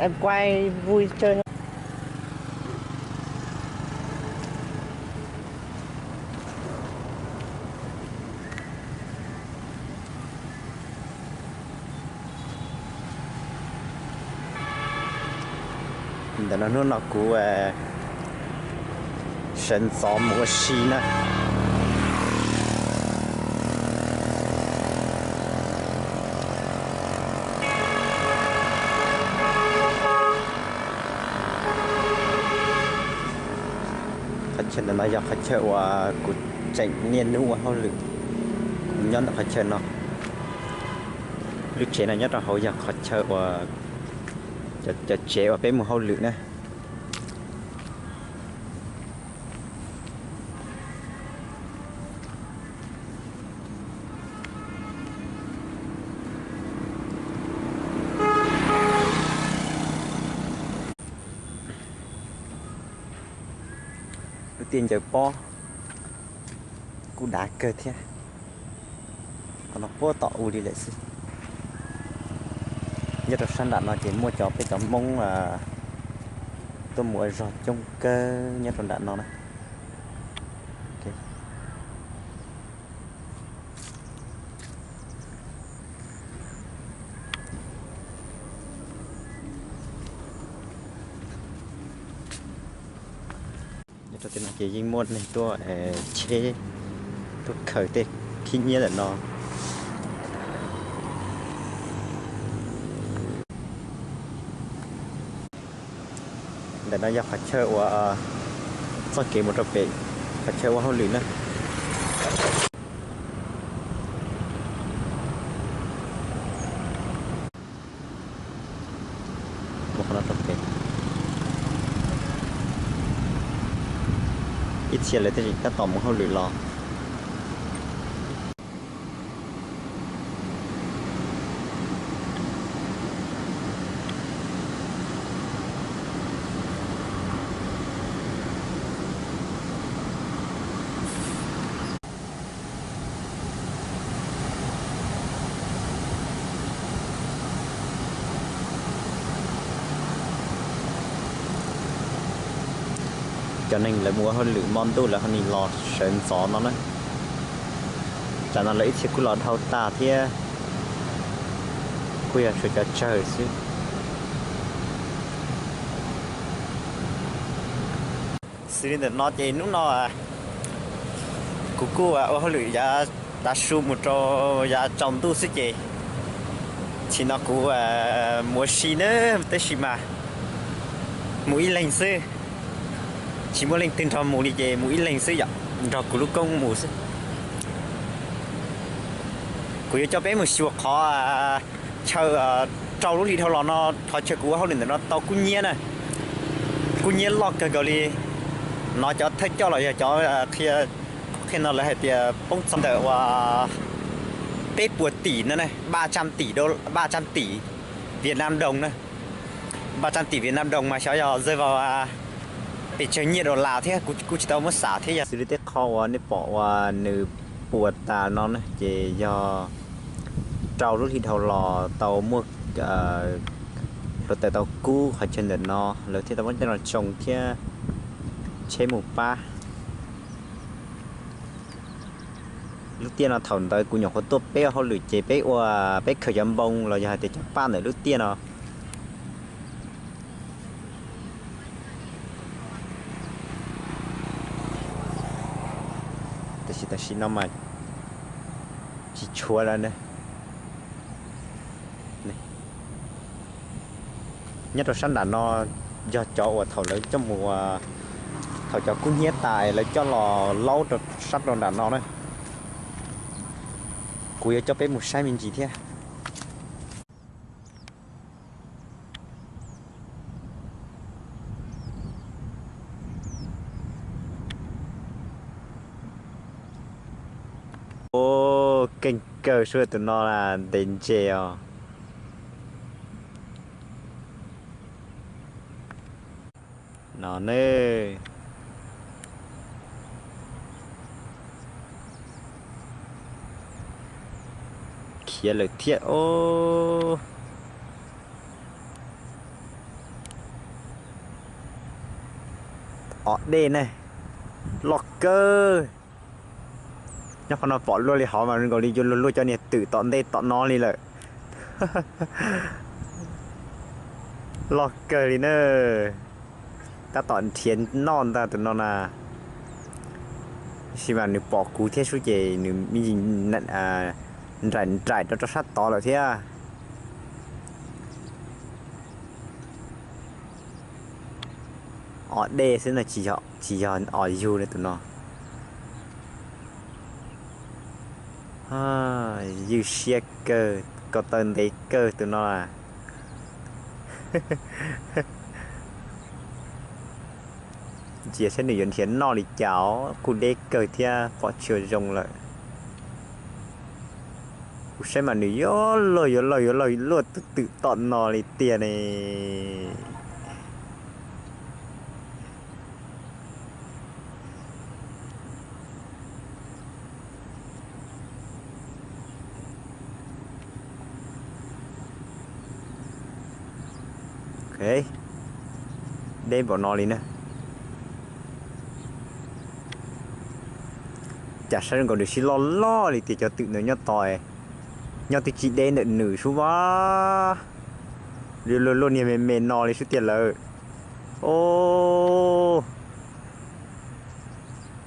Em quay vui chơi thôi. Ntawm no hnub no kuv sawv ntxov mus ua si na. Qhov chaw ntawm no yog qhov chaw uas kuv tseem niaj hnub ua hauj lwm. Kuv nyob ntawm qhov chaw no, lub tsev no nyob rau hauv yog qhov chaw uas cov tsev uas peb mus hauj lwm na. Lub tiaj ncaws pob kuj dav kawg thiab. Qhov no puag tom u li lawm xwb. Nyob rau sab nram no ces muaj cov peb cov Hmoob tuaj mus ua zog coob kawg nyob rau nram no na. Nyob rau tej no ces yeej muaj neeg tuaj tsheb, tuaj khaws tej khib nyiab ntawm no. Ntawm no yog qhov chaw uas txoj kev mus rau pem qhov chaw ua hauj lwm na. Mus qhov no rau pem. Ib txhia lawv thiaj li tab tom mus hauj lwm los. Cov neeg lawv mus ua hauj lwm hmo ntuj lawv ho nim los sawv ntxov no na. Tsam no lawv ib txhia kuj los dhau tas thiab, kuj yog tshuav cov tsawg xwb. Xws li ntawm no ces hnub no kuv kuj ua hauj lwm yav tav su mus rau yav tsaus ntuj xwb ces, tsis no kuv mus ua si na, tab sis mas mus ib leeg xwb, tsis muaj leej twg nrog mus li ces mus ib leeg xwb yom, nrog kuv lub koob mus xwb. Kuv yuav coj peb mus xyuas qhov chaw rau lub hli dhau los no, qhov chaw kuv ua hauj lwm ntawm no tau kub nyiab na, kub nyiab loj kawg nkaus li. No cov thawj coj los yog cov qhia, qhia no lawv hais tias poob txog ntawm uas peb puas tim no na, ba trăm tỷ đô, ba trăm tỷ Việt Nam đồng na, ba trăm tỷ Việt Nam đồng mas xyov yog rơi vào pes tsawg nyiaj dollar thiab, kuv kuj tsis tau muab xav thiab yog. Xws li tej qho uas nej pom uas nws puas tas no na ces yog rau lub hli dhau los tau muaj hluav taws tau kub qhov chaw ntawm no, lawv thiaj tau muab coj los tsoo thiab tsheb mus pab. Lub tiaj no thaum ntawd kuv nyuam qhuav tuaj peb ua hauj lwm ces peb ua, peb khaws cov npoo los yog hais tias cov paj ntawm lub tiaj no. Tab sis tam sim no mas tsis tshuav lawm na. Nyob rau sab nram no yog cov uas thaum lawv coj mus, thaum cov kub hnyiab tas lawv coj los laub rau sab rau nram no na. Kuv yuav coj peb mus saib me ntsis thiab. Ua keej kawg sua tus no las ntev ntses os. No ne, khiav lawm thiab os. Os dej ne, loj kawg. Nyob qhov no pom luaj li hov mas zoo nkaus li yuav luag luaj cov niag twm tom ntej tom no li lawm. Loj kawg li na. Tab tom nrhiav noj ntag tus no na. Tab sis mas nws pom kuv thiab sub ces nws me ntsis nraim nraim rau rau sab tod lawm thiab. Os dej xwb no, tsis yog os yug li tus no. Ywj siab kawg, ko taw ntev kawg tus no. Ntsia saib nws yuav nrhiav noj li cas os, kuj deb kawg thiab pom tsis zoo lawm. Kuv saib mas nws yuav luag yuav luag yuav luag luaj tus twm tom no li tiag ne. Deb npaum no li na. Cas saib zoo nkaus nws sib loj loj li tiag, cov twm ntawd nyob tod, nyob twb tsis deb ntawm nws sub as. Luag luag niag me me no li sub tiag lawm. O,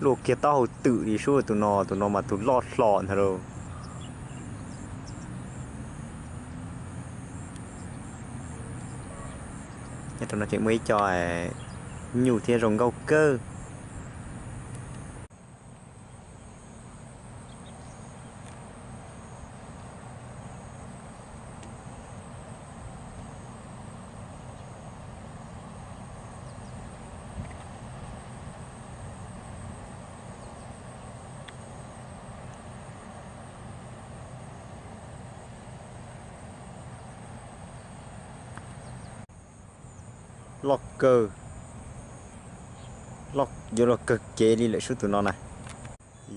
luaj kiag taub hau twm li sub tus no, tus no mas tus loj hlo ntag lauj. Nyob rau no tseem muaj ib co nyuj thiab zoo nkauj kawg. Loj kawg, yuav luag kawg kev li lawm sub tus no na.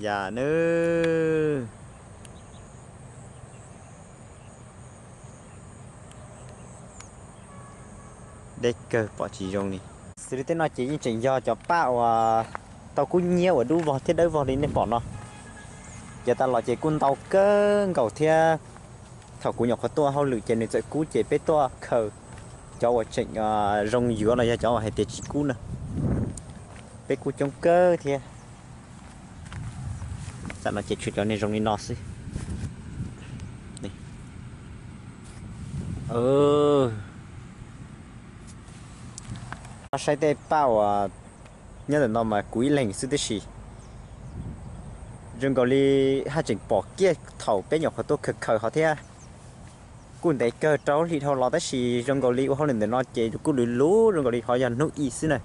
Yam nawb. Deb kawg pom tsis zoo li. Xws li tej no ces yeej tseem yog cov paj uas tau kub nyiab uas dub vog thiab dawb vog li nej pom no. Ces tas los ces kuj ntau kawg nkaus thiab. Thaum kuv nyuam qhuav tuaj hauj lwm ces nws txawm kub ces peb tuaj khaws cov uas tseem zoo yuav los yog cov uas hais tias tsis kub na. Peb kuj coob kawg thiab. Tam no ces tshuav cov niag zoo li no xwb. Saib tej paj uas nyob ntawm no mas kuv ib leeg xwb tib si. Zoo nkaus li haj tseem pom kiag thaum peb nyuam qhuav tuaj khaws khaws hov thiab. Kuj ntev kawg rau hli dhau los tab sis zoo nkaus li ua hauj lwm ntawm no ces kuj luv luv zoo nkaus li qhov yog hnub ib xwb na.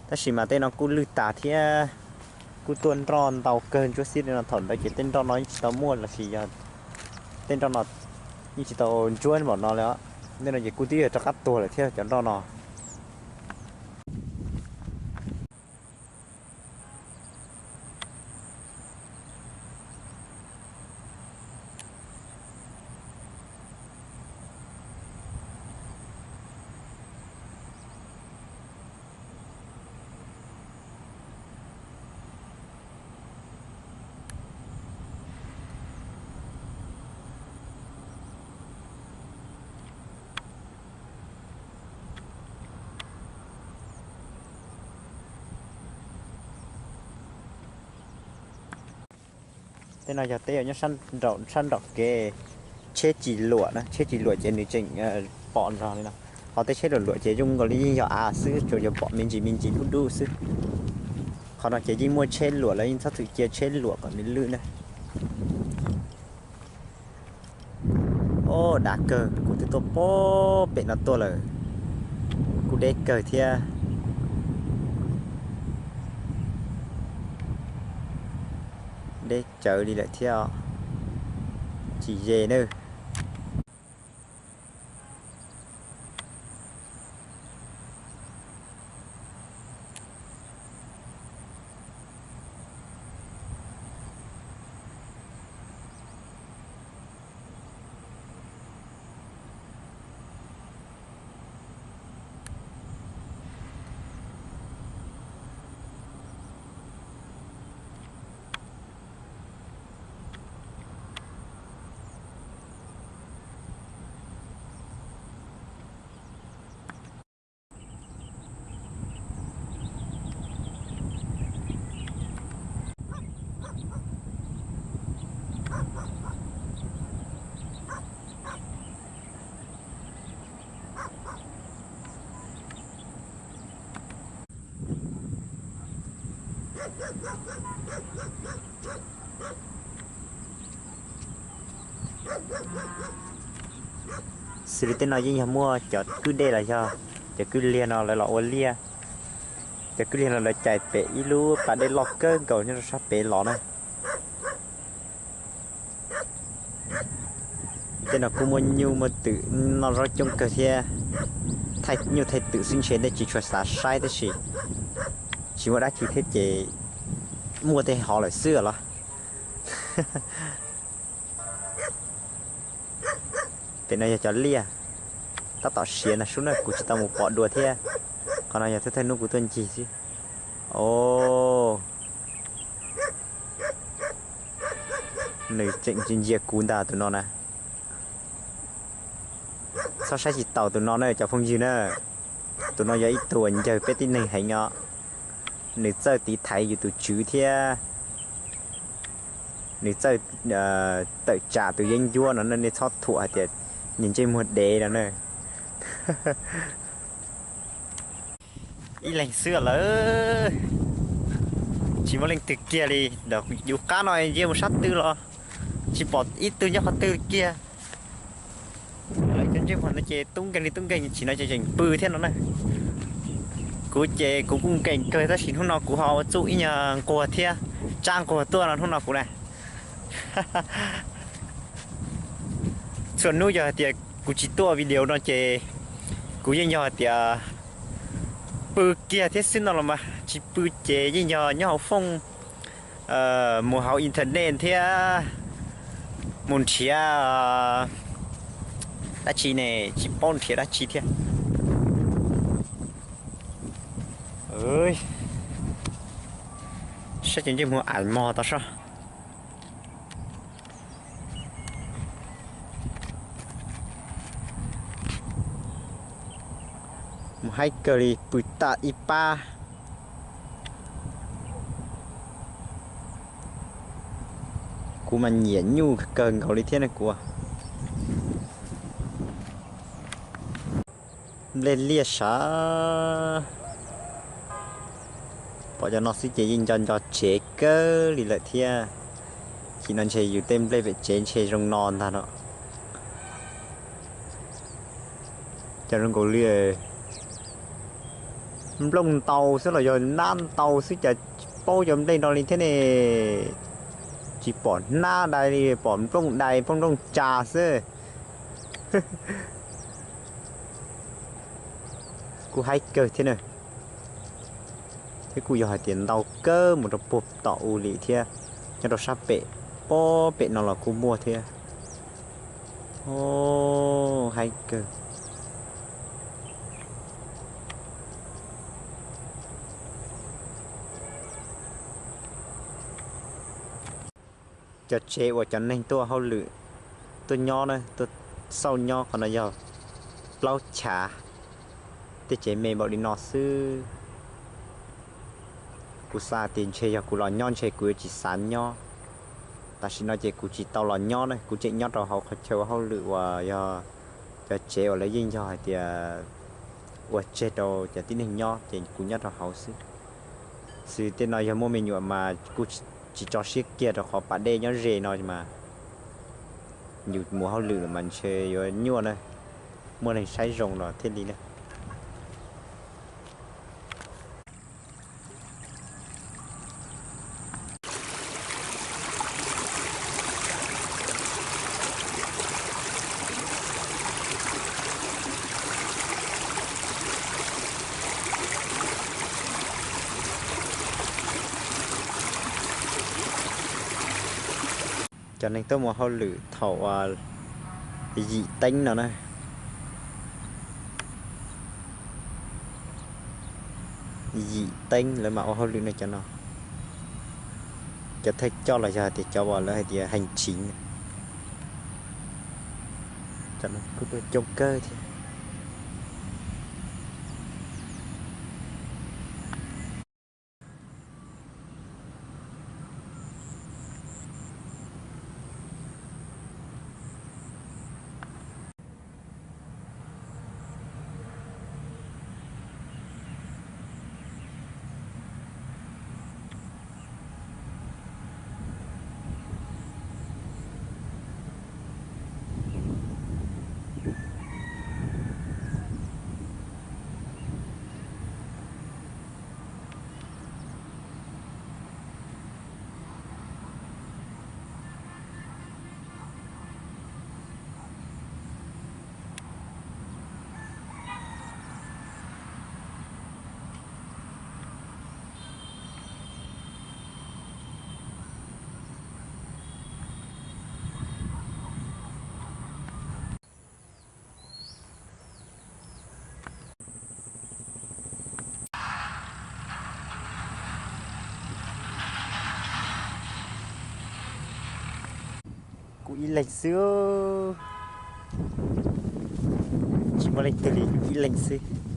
Tab sis mas tej no kuj lwj tas thiab. Kuj tuaj nroj ntau kawg ntsuab xib li no, thaum ntawd ces tej nroj no yeej tsis tau muaj los sis yog tej nroj no yeej tsis tau ntsuab npaum no li. Tej no ces kuj twb yog rov qab tuag lawm thiab cov nroj no. Tej no yog teb uas nyob sab nraum kev, tsheb tsis luam na, tsheb tsis luam ces nws tseem pom nrog li no. Ho tej tsheb luam luam ces zoo nkaus li yeej yog av xwb, tsuas yog pom me ntsis me ntsis dub dub xwb. Qhov no ces yeej muaj tsheb luam lawv yeej txhob txwm cia tsheb luam kom nws lwj na. Ob, dav kawg, kuv twb tuaj pem no tuaj lawm. Kuj deb kawg thiab. Deb tsawv li lawm thiab os. Tsis ze nawb. Xws li tej no yeej yog muaj cov kwj dej los yog cov kwj liag no lawv los ua liaj. Cov kwj liag no lawv cais pem ib lub pas dej loj kawg nkaus nyob rau sab pem los na. Tej no kuj muaj nyuj muaj twm noj zaub coob kawg thiab. Thaij nyuj thaij twm xwb ntshe nej tsis tshua xav saib tab sis tsis muaj dab tsi thiab ces muaj tej hov lawm xwb los. Pem no yog cov liaj, tab tom siav ntag sub na, kuv tsis tau mus pom dua thiab. Qhov no yog thawj thawj hnub kuv tuaj ncig xwb. O, nws tseem ntsia ntsia kuv ntag tus no na. Txhob saib tsis taus tus no na cov phooj ywg na. Tus no yog ib tug uas ncawg peb tib neeg heev os. Nws txawj tiv thaiv yus tus tswv thiab nws txawj tawm tsam tus yeeb ncuab no, nej txhob thuam hais tias nws ntsej muag dev no na. Ib leeg xwb lawm, tsis muaj leej twg kiag li. Yus qab no ntsia mus sab twg los tsis pom ib tug nyob qhov twg kiag. Lawv cov ntsej muag no ces tub nkeeg li tub nkeeg, tsis no ces tseem pw thiab no na. Kuv ces kuv kuj nkeeg kawg tab sis hnub no kuv ho ua txuj ib nyuag nquag thiab, tsab nquag tuaj no hnub no kuv na. Txhua hnub yog hais tias kuv tsis tuaj video no ces kuv yeej yog hais tias pw kiag thiab xwb no los mas, tsis pw ces yeej yog nyob hauv fooj, mus hauv internet thiab mus nrhiav dab tsi ne, tsis paub nrhiav dab tsi thiab. Saib cov ntsej muag ais mog tau soj. Mus haib kawg li, pw tag ib pab. Kuv mas nyiam nyuj kawg nkaus li thiab ne kuv. Nplej liaj sav. Pom cov no xwb ces yeej nco nco tsev kawg li lawm thiab. Chim no ntshe yus tej nplej pem tsev ntshe zoo no ntag no. Cov zoo nkaus li nplooj ntau xwb los yog nab ntau xwb, cas tsis paub cov nplej no li thiab ne. Tsis pom hnab dai li, pom nplooj dai pom nplooj tsa xwb. Kuj haib kawg thiab na. Thiab kuj yog hais tias ntau kawg mus rau puag tom u li thiab, nyob rau sab pem, pob pem no los kuj muaj thiab. O, haib kawg. Cov tsev uas cov neeg tuaj hauj lwm tuaj nyob na, tuaj xauj nyob, qhov no yog plaub chav, tej tsev me npaum li no xwb. Kuv xav tias ntshe yog kuv los nyob ntshe kuv yuav tsis xav nyob. Tam sim no ces kuv tsis tau los nyob na, kuv tseem nyob rau hauv qhov chaw ua hauj lwm uas yog cov tsev uas lawv yeej yog hais tias ua tseg rau cov tib neeg nyob ces kuv nyob rau hauv xwb. Xws tej no yog muaj me nyuam mas kuj tsis tso siab kiag rau qhov pas dej nyob ze no mas yus mus hauj lwm lawm mas ntshe yuav nyuaj na, muaj neeg saib zoo los thiaj li na. Cov neeg tuaj mus hauj lwm thaum yim teev no na. Yim teev lawv mam ua hauj lwm no cov no. Cov thawj coj los yog tias cov uas lawv hais tias heev tsiv, cov no kuj tuaj coob kawg thiab. Kuv ib leeg xwb, tsis muaj leej twg li, kuv ib leeg xwb.